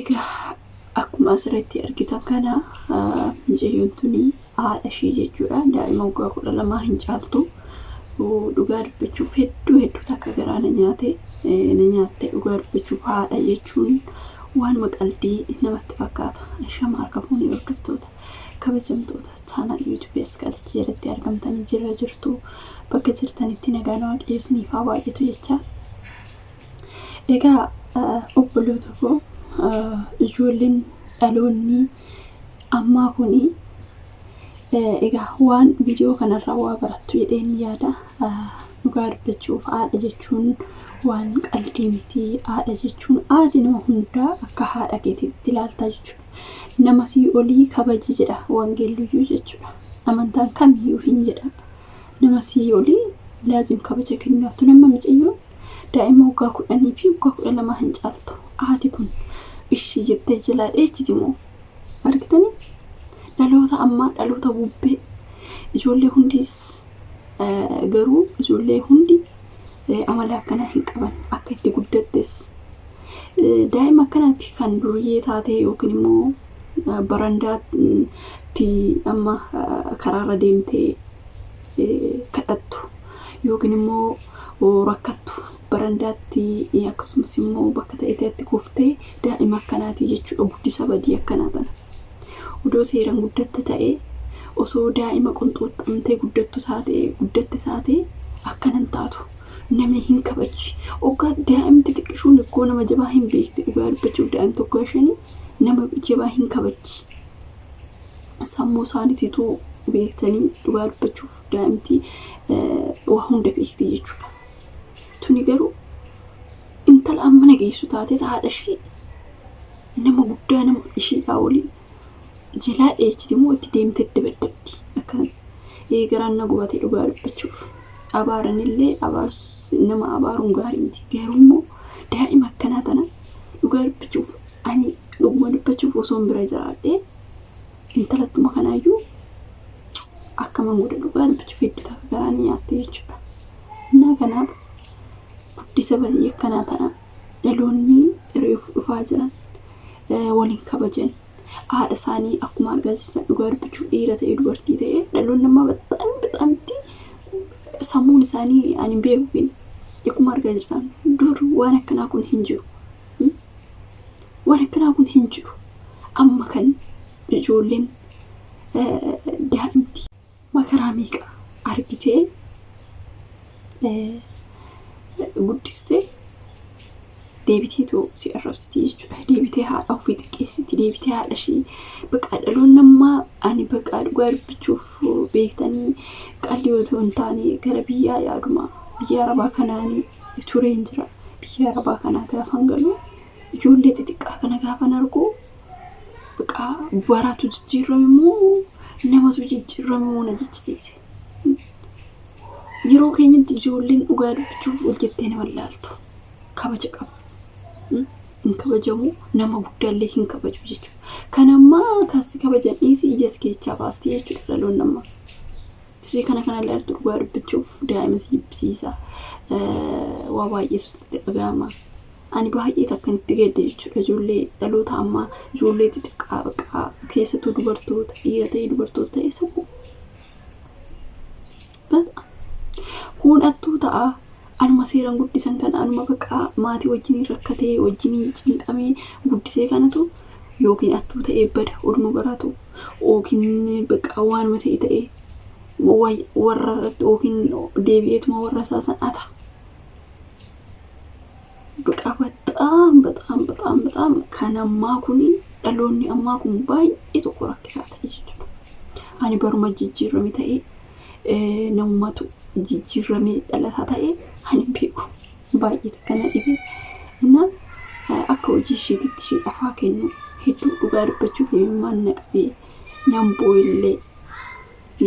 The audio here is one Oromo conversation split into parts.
Egaa akkuma asirratti argitan kana mucayyoon tuni haadha ishee jechuudha. Daa'ima waggaa 12 hin caaltu. Dhugaa dubbachuuf hedduu hedduu takka garaa na nyaate na nyaatte dhugaa dubbachuuf haadha jechuun waanuma qaldii namatti fakkaata. Shama harka fuunee hordoftoota kabajamtoota chaanal yuutuubii Askaalichi jalatti argamtanii jira jirtu bakka jirtanitti nagaan waaqayyo isiniif haa baay'atu jecha. Egaa obboloota koo ijoolleen dhaloonni ammaa kuni egaa waan viidiyoo kanarraa waa barattu jedheen yaada. Dhugaa dubbachuuf haadha jechuun waan qaldii miti. Haadha jechuun haati nama hundaa akka haadha keetiitti ilaalta jechuudha. Nama sii olii kabaji jedha wangeelliyyuu jechuudha. Amantaan kamiyyuu hin jedha. Nama sii olii laazim kabaja kennaatu. Nama micayyoon daa'ima waggaa 10 fi waggaa 12 hin caaltu. Haati kun ishii jettee jalaa dheechiti moo? Argitanii? Dhaloota ammaa dhaloota bubbee ijoollee hundis garuu ijoollee hundi amala akkanaa hin qaban akka itti guddattes daa'ima akkanaatti kan duriyyee taatee yookiin immoo barandaatti amma karaarra deemtee kadhattu yookiin immoo rakkattu barandaatti akkasumas immoo bakka ta'e ta'etti kuftee daa'ima akkanaati jechuudha guddisa badii akkanaa tana. Odoo seeraan guddatte ta'ee osoo daa'ima qunxuuxxamtee guddattu taate guddatte taate akkana hin taatu. Namni hin kabaji. Oggaa daa'imti xiqqishuun ikkoo nama jabaa hin beekti dhugaa dubbachuuf daa'imti oggaa shanii nama jabaa hin kabaji. Sammuu isaaniititu beektanii dhugaa dubbachuuf daa'imti waa hunda beekti jechuudha. Tuni garuu intala ammana geessu taatee haadha ishee nama guddaa nama isheedhaa olii jalaa dheechiti moo itti deemtee dabaddabdi akkana ee garaan na gubate dhugaa dubbachuuf abaaranillee nama abaaruun gaarii miti garuu immoo daa'ima akkanaa tana dhugaa dubbachuuf ani dhuguma dubbachuuf osoon bira jiraadhee intalattuma kanaayyuu akkaman godha dhugaa dubbachuuf hedduu takka garaan nyaatte jechuudha. Innaa kanaaf guddisa badii akkanaa tana dhaloonni reefu dhufaa jiran waliin kabajan haadha isaanii akkuma argaa jirtan dhugaa dubbachuuf dhiira ta'e dubartii ta'e dhaloonni ammaa baxaam baxaamitti sammuun isaanii ani hin beeku gin akkuma argaa jirtan dur waan akkanaa kun hin jiru. Waan akkanaa kun hin jiru. Amma kan ijoolleen daa'imti makaraa meeqa argitee guddistee deebiteetu si arrabsiti jechuudha. Deebitee haadha ofii xiqqeessiti. Deebitee haadha ishii baqaa dhaloonni ammaa ani baqaa dhugaa dubbachuuf beektanii qalli otoo hin taane gara biyyaa yaaduma biyya arabaa kanaanii tureen jira. Biyya arabaa kanaa gaafan galu ijoollee xixiqqaa kana gaafan argu baqaa baratu jijjiirame moo namatu jijjiirame moo na jechisiise. Yeroo keenyatti ijoolleen dhugaa dubbachuuf ol jettee nama ilaaltu. Kabaja qabu. Hin kabajamu nama guddaallee hin kabaju jechuudha. Kan ammaa kaasi kabajan dhiisii ija si keessaa baasti jechuudha dhaloonni ammaa. Ishee kana kana ilaaltu dhugaa dubbachuuf daa'ima si jibbisiisa. Waa baay'eetu sitti dhaga'ama. Ani baay'ee takkan itti gadde jechuudha ijoollee dhaloota ammaa ijoollee xixiqqaa baqaa keessattuu dubartoota dhiira ta'e dubartoota ta'e sammuu. Bata. Kun attuu ta'a. Anuma seeraan guddisan kana anuma baqaa maatii wajjiniin rakkatee wajjiniin cinqamee guddisee kanatu yookiin attuu ta'ee bada oduma baratu yookiin baqaa waanuma ta'e ta'ee warra irratti yookiin deebi'eetuma warra isaa san ata. Baqaa baxaam baxaam baxaam baxaam kan ammaa kuni dhaloonni ammaa kun baay'ee tokko rakkisaa ta'e jechuudha. Ani baruma jijjiirame ta'ee namumatu jijjiiramee dhalataa ta'e ani hin beeku. Baay'ee takka na dhibe. Innaa akka hojii isheetitti ishee afaa kennu hedduu dhugaa dubbachuuf imimmaan na qabee nan boo'illee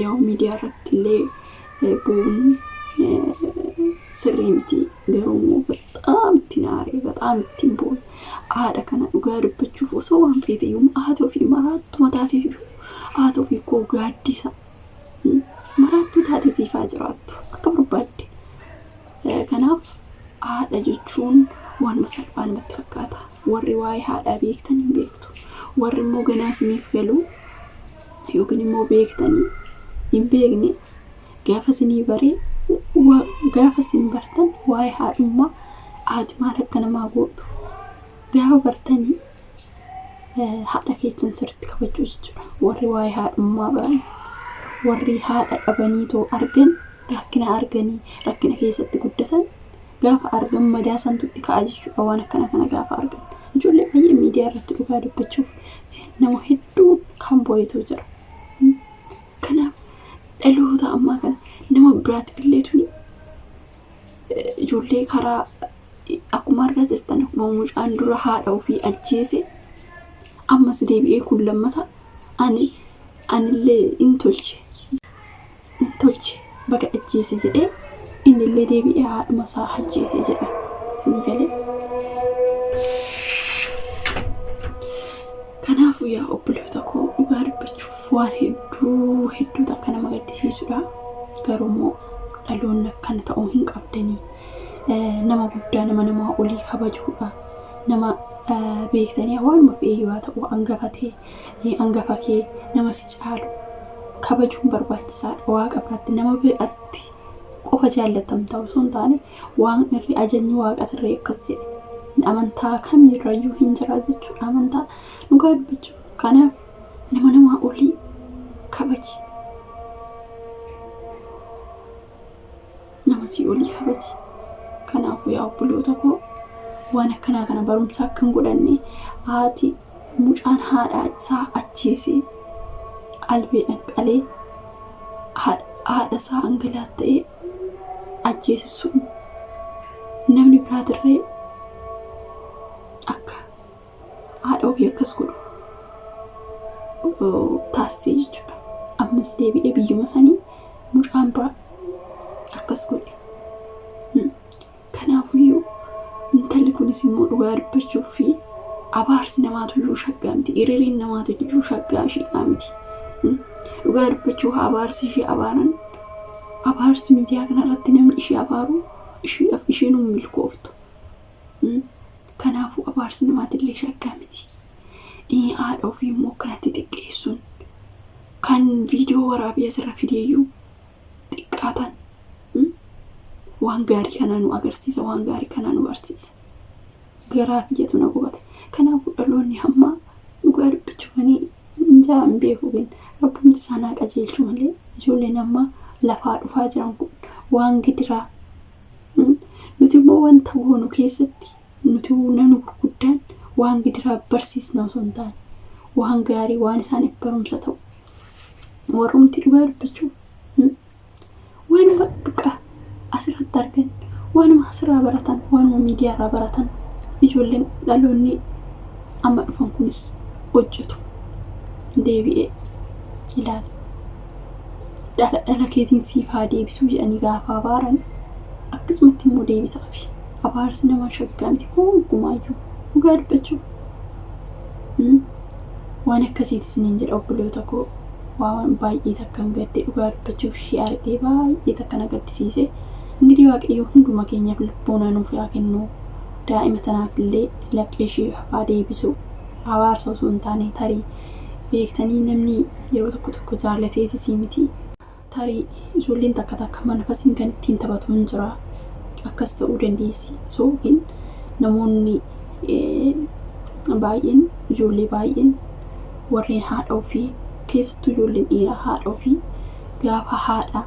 yaa'u miidiyaa irratti illee boo'uun sirrii miti garuu immoo baxaam ittiin aaree baxaam ittiin boo'e haadha kana dhugaa dubbachuuf osoo waan feete iyyuu haati ofii maraattuma taateef iyyuu haati ofii koo gaaddisa maraattuu taate siif haa jiraattu akka barbaadde. Kanaaf haadha jechuun Waanuma salphaa namatti fakkaata. Warri waa'ee haadhaa beektan hin beektu. Warri immoo ganaa isiniif galu yookiin immoo beektanii hin beekne gaafa isinii baree gaafa isin bartan waa'ee haadhummaa haati maal akka namaa gootu gaafa bartanii haadha keessan sirriitti kabajuu jechuudha. Warri waa'ee haadhummaa baran warri haadha dhabanii too argan rakkina arganii rakkina keessatti guddatan gaafa argan madaa santu itti ka'a jechuudha waan akkana kana gaafa argan. Ijoollee baay'ee miidiyaa irratti dhugaa dubbachuuf nama hedduun kan boo'etu jira. Kanaaf dhaloota ammaa kana nama biraatiif illee tuni ijoollee karaa akkuma argaa jirtan akkuma mucaan dura haadha ofii ajjeese ammas deebi'ee kun lammata ani anillee in tolche in tolche baga ajjeese jedhee innillee deebi'ee haadhuma isaa ajjeese jedha isinii galee. Kanaafuu yaa obboloota koo dhugaa dubbachuuf waan hedduu hedduu takka nama gaddisiisudha. Garuu immoo dhaloonni akkana ta'uu hin qabdanii. Nama guddaa nama namaa olii kabajuudha. Nama beektanii waanuma fe'e yoo ta'u hangafa ta'e hangafa kee nama si caalu kabajuun barbaachisaadha. Waaqa biratti nama biratti qofa jaallatamta osoo hin taane waan irri ajajni waaqatirree akkas jedhe. Amantaa kamiirrayyuu hin jira jechuudha. Amantaa dhugaa dubbachuuf. Kanaaf nama namaa olii kabaji. Nama sii olii kabaji. Kanaafuu yaa obboloota koo waan akkanaa kana barumsa akka hin godhanne haati mucaan haadha isaa ajjeesee albeedhaan qalee haadha isaa angalaatta'ee ajjeese sun namni biraatirree akka haadha ofii akkas godhu taasisee jechuudha. Ammas deebi'ee biyyuma sanii mucaan biraa akkas godhe. Kanaafuyyuu intalli kunis immoo dhugaa dubbachuu fi abaarsi namaatu iyyuu shaggaa miti. Hiriiriin namaatu iyyuu shaggaa isheedhaa miti. Dhugaa dubbachuu abaarsi ishee abaaran abaarsi miidiyaa kanarratti namni ishee abaaru isheedhaaf isheen hin milkooftu. Kanaafuu abaarsi namaatillee shaggaa miti. Haadha ofii immoo akkanatti xiqqeessuun kan viidiyoo waraabee asirra fideeyyuu xiqqaatan waan gaarii kana nu agarsiisa waan gaarii kana nu barsiisa. Garaa kiyyatu na gubate. Kanaafuu dhaloonni hammaa dhugaa dubbachuufanii njaa hin beeku gin rabbumti isaanaa qajeelchu malee ijoolleen ammaa lafaa dhufaa jiran kun waan gidiraa nuti immoo wanta goonu keessatti nuti namni gurguddaan waan gidiraa barsiisna osoo hin taane waan gaarii waan isaaniif barumsa ta'u warrumti dhugaa dubbachuuf waanuma biqaa asirratti argan waanuma asirraa baratan waanuma miidiyaarraa baratan ijoolleen dhaloonni amma dhufan kunis hojjetu deebi'ee ilaala. Dhala dhala keetiin siif haa deebisuu jedhanii gaafa abaaran akkasumatti immoo deebisaafi. Abaarsi nama shaggaa miti gonkumaayyuu dhugaa dubbachuuf. Waan akkasiiti isiniin jedha obboloota koo waan baay'ee takkan gadde dhugaa dubbachuuf ishee argee baay'ee takka na gaddisiise. Ingidihi Waaqayyo hunduma keenyaaf lubboonaa nuuf haa kennu. Daa'ima tanaaf illee laphee ishee haa deebisu. Abaarsa osoo hin taane tarii beektanii namni yeroo tokko tokko jaallateetis miti. Tarii ijoolleen takka takka manfasiin kan ittiin taphatu hin jira. Akkas ta'uu dandeessi. Sookin namoonni baay'een ijoollee baay'een warreen haadha ofii keessattuu ijoolleen dhiiraa haadha ofii gaafa haadha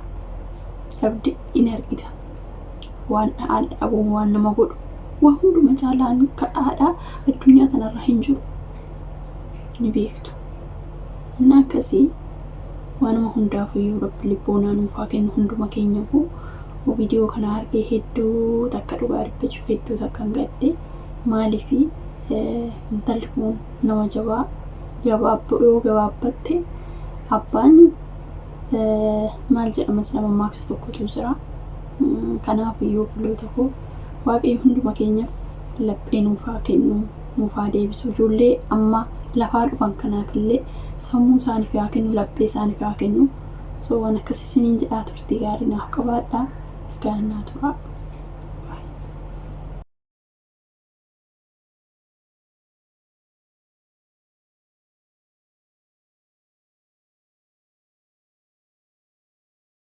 dhabde in argita. Waan haadha dhabuun waan nama godhu waan hunduma caalaan haadha addunyaa tanarra hin jiru ni beektu. Inni akkasii waanuma hundaafuyyuu rabbi lubboonaa nuuf haa kennu hunduma keenyaafuu viidiyoo kana argee hedduu takka dhugaa dubbachuuf hedduu takka hin gadde maaliifi intalli kun nama jabaa yoo gabaabbatte abbaan maal jedhama sila mammaaksa tokkotu jira. Kanaaf iyyuu obboloota koo Waaqayyo hunduma keenyaaf laphee nuuf haa kennu nuuf haa deebisu ijoollee amma lafaa dhufan kanaaf illee sammuu isaaniif haa kennu laphee isaaniif haa kennu. So waan akkasii isiniin jedhaa turtii gaarii naaf qabaadhaa. Nagaan naa turaa.